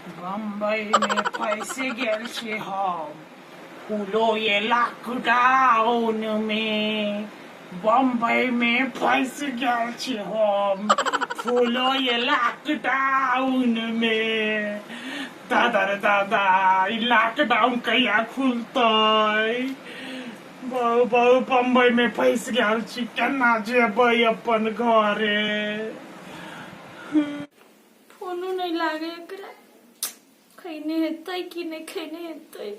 बम्बई में फंसि गेल छी हम फूलो ये लॉकडाउन में बम्बई में फंसि गेल छी हम फूलो ये लॉकडाउन में। दादा रे दादा, ई लॉकडाउन कहिया खुलतै? बहु बहु बम्बई में फंसि गेल छी, केना जेबै अपन घरे? फोनो नहीं लागे एकरा। खैने हेतै कि नहीं खैने हेतै?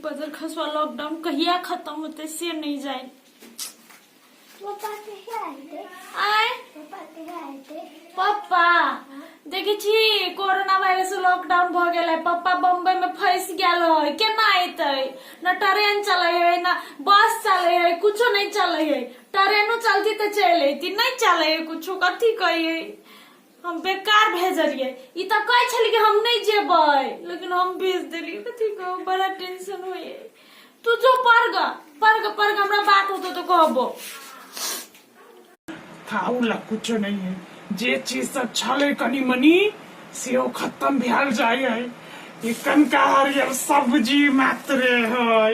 बजर खसुआ लॉकडाउन कहिया खत्म होतै से नहीं जाए। पप्पा कहिया एतै? आय? पप्पा कहिया एतै? पप्पा, देखै छी, कोरोना वायरस लॉकडाउन भ गेलै, पप्पा बम्बई में फंस गेल है, केना एतै? न ट्रेन चलै है, न बस चलै है, कुछो नहीं चलै है। ट्रेनो चलती तऽ चलि अयती, नहीं चलै है कुछो। कथी कहियै? हम बेकार भेजलियै। ई तऽ कहै छलै कि हम नहि जेबै, लेकिन हम भेज देलियै। कथी कहू, बड़ा टेंशन होइए। तू जो पढ़ ग, पढ़ ग, पढ़ ग, हमरा बात होतो तऽ कहबो। खाऊ ला कुछो नहीं है। जे चीज सब छले कनी मनी सेहो खत्म भेल जाय है। ई कनका हरियर सब्जी मात्रे है,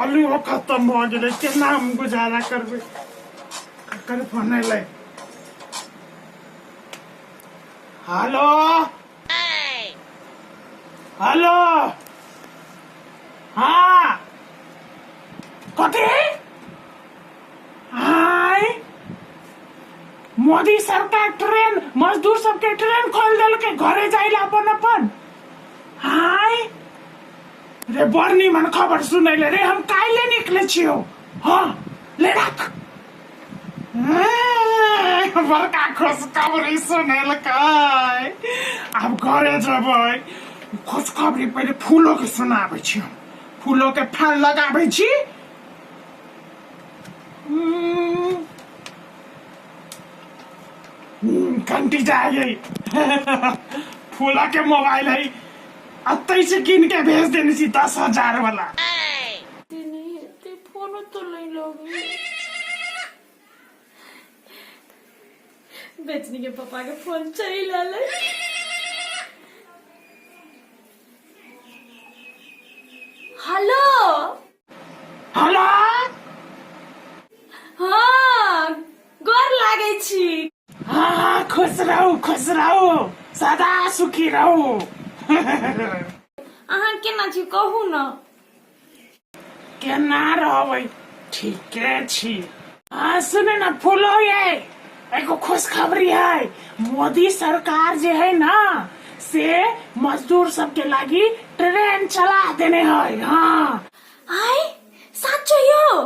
आलूओ खत्म भ गेलै। केना हम गुजारा करबै? ककर फोन एलै? हेलो हेलो, हाँ, कथी? आय, मोदी सरकार ट्रेन, मजदूर सबके ट्रेन खोल देलकै घरे जाइला अपन अपन। आय रे, बड़ निमन खबर सुनैले रे। हम काल्हि निकले छियौ। हाँ, ले रख। बड़का खुशखबरी सुनेलकै, आब घरे जेबै। खुशखबरी पहिले फूलो के सुनाबै छी हम, फूलो के फल लगाबै छी। घंटी जा गई। फूला के मोबाइल है, अतै से कीन के भेज देने छी, 10,000 वाला। नहीं हेतै, फोनो तो नहीं लगे। बेचनी के पापा के फोन चलि एलै। हेलो। हेलो। हाँ, गोर लागै छी। हाँ हाँ, खुश रहू, खुश रहू, सदा सुखी रहू। अहाँ केना छी, कहू न? केना रहबै, ठीके छी। हाँ, सुने ना फूलो, ये एगो खुशखबरी है। मोदी सरकार जे है ना, से मजदूर सबके लागी ट्रेन चला देने है। हाँ। आय, साँचो यो?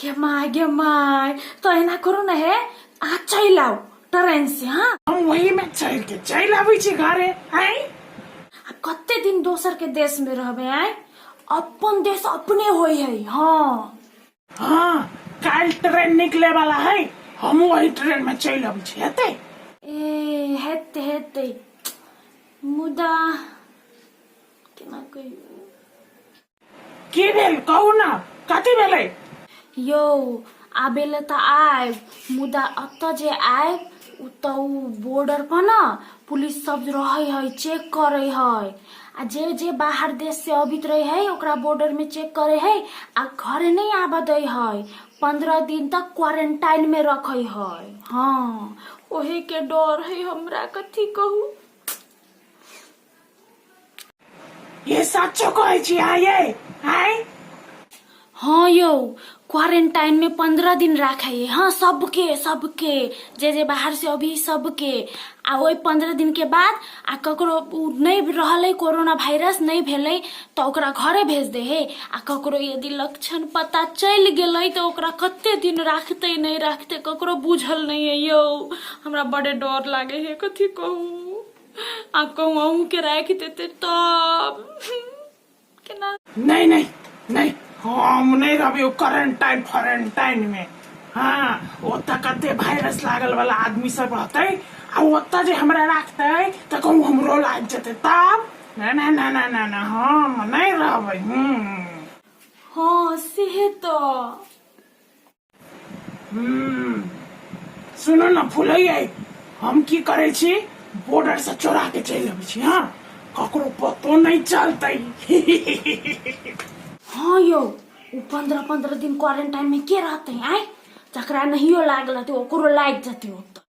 गे my, गे my, तो एना करू न हे, अहाँ चलि आउ ट्रेन से। हाँ। हम वही में चढ़ के चलि आबै छी घरे। आय। आ कते दिन दोसर के देश में रहबै? आय, अपन देश अपने होइ है। हाँ। हाँ, काल्हि ट्रेन निकले वाला है, हम वही ट्रेन में चलि अबै छी, हेतै? ए, हेतै हेतै, मुदा केना कहियौ। की भेल, कहू ना, कथी भेलै? यौ, आबे लए तऽ आयब, मुदा एतऽ जे आयब ओतऽ ओ बॉर्डर पर ने पुलिस सब रहै है, चेक करै है। आ जे जे बाहर देश से अबित रहे है, ओकरा बॉर्डर में चेक करे है आ घरे नहीं आबऽ दै है। 15 दिन तक क्वारेंटाइन में रखै है। हाँ, ओही के डर है हमरा, कथी कहू। ये सचो कहै छी अहाँ ये? आँय? हाँ यौ, क्वारेंटाइन में 15 दिन राखे है। हाँ, सबके सबके, जे जे बाहर से अभी सबके। आ ओहि 15 दिन के बाद आ ककरो उ नहि रहलै, कोरोना वायरस नहि भेलै, तऽ ओकरा घरे भेज दे है। आ ककरो यदि लक्षण पता चलि गेलै तऽ ओकरा कते दिन राखतै, नहि राखतै, ककरो बुझल नहि है। यौ, हमरा बड़े डर लागे है, कथी कहू। आब कहूँ अहूँके राखि देतै तब केना? नहीं नहीं नहीं, हम नहीं रहबै ओ क्वारंटाइन फारंटाइन में। हाँ, ओतऽ कते वायरस लागल वाला आदमी सब रहतै आ ओतऽ जे हमरा राखतै तऽ कहूँ हमरो लागि जेतै तब? ना ना ना ना ना ना, हम नहीं रहबै। हँ, सेहे तऽ। सुनू ने फुलैयै, हम की करै छी, बॉर्डर से चोरा के चलि अबै छी। हाँ, ककरो पतो नहीं चलतै। हाँ यौ, ओ 15-15 दिन क्वारंटाइन में के रहतै? आय, जकरा नहियो लागल रहतै ओकरो लागि जेतै ओतऽ।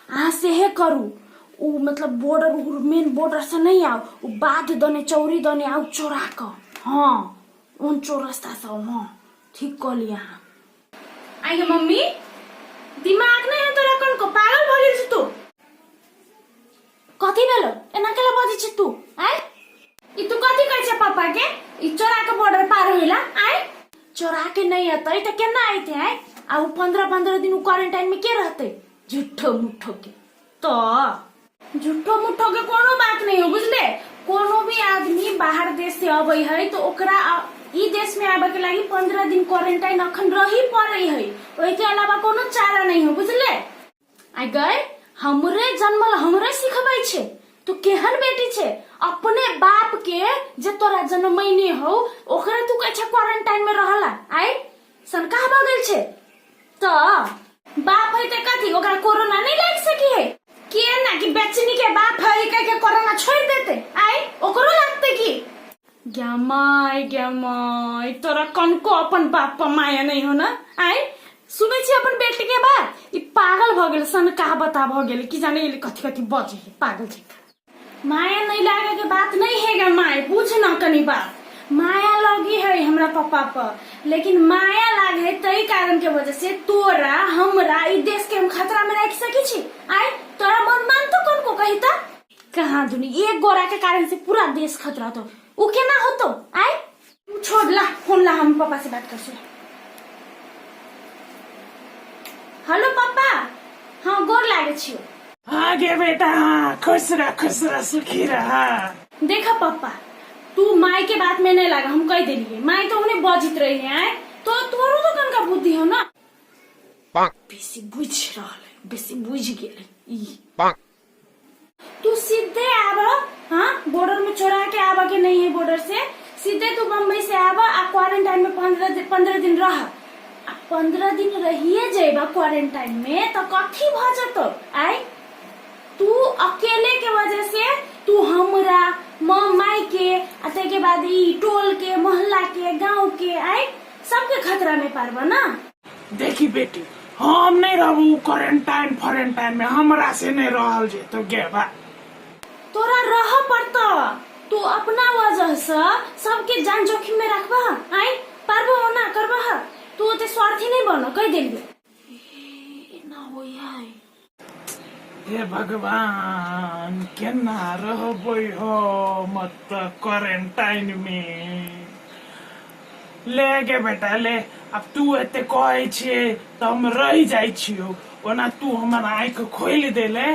अहाँ सेहे करू, ओ मतलब बॉर्डर मेन बॉर्डर से नहीं आउ, ओ बाध दने चौरी दने आउ चोरा कऽ। हाँ, ओन चौरस्ता से आउ। हाँ, ठीक कहली अहाँ। आई गे मम्मी, दिमाग नहीं है तोरा कनको? पागल भऽ गेल छी तू? कथी भेलो? एना केला बजै छी तू? आय, ई तू कथी कहै छै पापा के? ई चोरा के बॉर्डर पार होइला? आय, चोरा के नहीं अतै त केना अइतै? आय, आ उ 15-15 दिन उ क्वारंटाइन में के रहतै? झूठो मुठो के तो झूठो मुठो के कोनो बात नहीं हो, बुझले? कोनो भी आदमी बाहर देश से अबै है तो ओकरा ई देश में आबे के लागी 15 दिन क्वारंटाइन अखन रही पड़े है, ओहि के अलावा कोनो चारा नहीं हो, बुझले? आ गए, हमरे जन्मल हमरे सिखबै छै। तू केहन बेटी छै? अपने बाप के जे तोरा जन्मैने हौ ओकरे तू कहै छै क्वारंटाइन में रहला। आइ सनकाह भऽ गेल छै तऽ बाप है तऽ कथी ओकरा कोरोना नहीं लागि सकी है? के ना कि बेचनी के बाप है कह के कोरोना छोड़ देते? आइ ओकरो लागते की? गमाय गमाय, तोरा कनको अपन बाप पर माया नहीं हो ना? आइ सुनै छी अपन बेटी के बात? ई पागल भऽ गेल, सनकाह बता भऽ गेल, की जाने कथी कथी बजे है, पागल छै। माया नहीं लागे के बात नहीं है गे my, बुझ ना कनी बात। माया लगी है हमरा पापा पर, लेकिन माया लागे है तई कारण के वजह से तोरा हमरा ई देश के हम खतरा में राख सकी छी? आय, तोरा मन मान तो कौन को कही त कहाँ दुनी एक गोरा के कारण से पूरा देश खतरा तो उ केना होतो? आय, छोड़, ला फोन ला, हम पापा से बात कर छी। हेलो पापा, हाँ, गोर लागे छियो। हाँ गे बेटा, हाँ, खुश रह, खुश रह, सुखी रह। देखा पापा, तू माई के बात में नहीं लगा, हम कह देलिए। माई तो उन्हें बजित रही है। आय तो तोरो तो कनका बुद्धि हो ना, बेसी बुझ रहल है, बेसी बुझ गेल है ई। तू सीधे आब, हाँ, बॉर्डर में चोरा के आब के नहीं है, बॉर्डर से सीधे तू बम्बई से आब आ क्वारंटाइन में 15 दिन रह। आ 15 दिन रहिए जेबा क्वारंटाइन में तो कथी भ जतो? आय, तू अकेले के वजह से तू हमरा माँ माई के आ ताहिके बाद ई टोल के मोहल्ला के गांव के आय सबके खतरा में पारबा ना? देखी बेटी, हम नहीं रहबू क्वारंटाइन फरेंटाइन में, हमरा से नहीं रहल जेतो गे बा। तोरा रह पड़त, तू अपना वजह से सबके जान जोखिम में रखबा? आय, पारबो ना करबा? तू ओते स्वार्थी नहीं बनो, कह देलियो। एना होय है? हे भगवान, केना रहबै हम तऽ क्वारंटाइन में? ले गे बेटा ले, अब तू एते कहै छियै तऽ हम रहि जाइ छियौ, ओना तू हमर आँखि खोलि देले।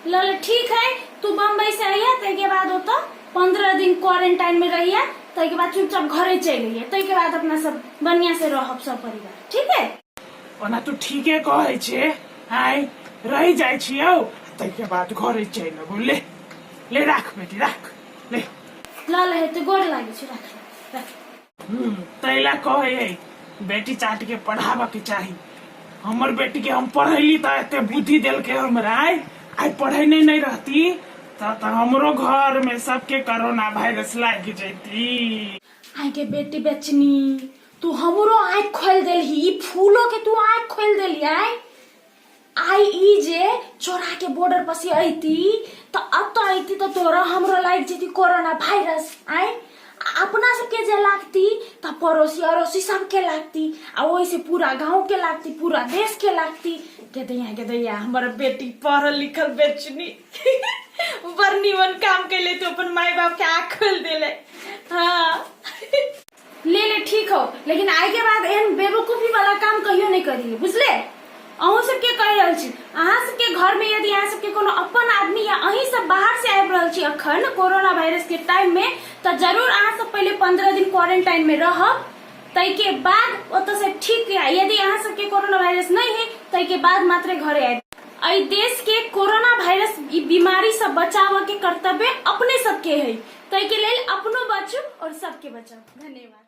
ल ल, ठीक है, तू बम्बई से अइया, ताहिके बाद ओतऽ 15 दिन क्वारंटाइन में रहिया, ताहिके बाद चुपचाप घरे चलि अइया, ताहिके बाद अपना सब बढ़िया से रहब सब परिवार, ठीक है? ओना तू ठीके कहै छे। आइ रहि जाइ छियौ, ताहिके बाद घरे चलि अबौ। ले ले, राख बेटी, राख ले। ल ल, हेतै, गोर लागै छै, राख राख। तैला कहै है बेटी चाट के पढ़ाबऽ के चाही। हमर बेटी के हम पढ़ैली तऽ एते बुद्धि देलकै हमरा। आइ आइ पढ़ैने नहि रहती तऽ हमरो घर में सबके कोरोना वायरस लागि जैती। आइ के बेटी बेचनी, तू हमरो आँखि खोलि देलही, ई फूलो के तू आँखि खोलि देलही। आइ आइ ई जे चोरा के बॉर्डर पर से अइती तऽ अतऽ अइती तऽ तोरा हमरो लागि जेती कोरोना वायरस। आइ अपना सबके जे लागती तऽ पड़ोसी अड़ोसी सबके लागती आ ओहिसे पूरा गाँव के लागती, पूरा देश के लागती। के दैया के दैया, हमर बेटी पढ़ल लिखल बेचनी बड़ निमन काम कैले, तू अपन माय बाप के आँख खोलि देले। हाँ, ले ले, ठीक हो, लेकिन आइ के बाद एहन बेवकूफी वाला काम कहियो नहीं करिए, बुझले? अहूँ सबके कहि रहल छी, अहाँ सबके घर में यदि अहाँ सबके कोनो अपन आदमी या अहीं सब बाहर से आबि रहल छी अखन कोरोना वायरस के टाइम में, तऽ जरूर अहाँ सब पहिले 15 दिन क्वारंटाइन में रहब, ताहिके बाद ओतऽ से ठीक, यदि अहाँ सबके कोरोना वायरस नहीं है ताहिके बाद मात्रे घरे आयब। एहि देश के कोरोना वायरस ई बीमारी से बचाबऽ के कर्तव्य अपने सबके है, ताहिके लेल अपनो बचू और सबके बचाउ। धन्यवाद।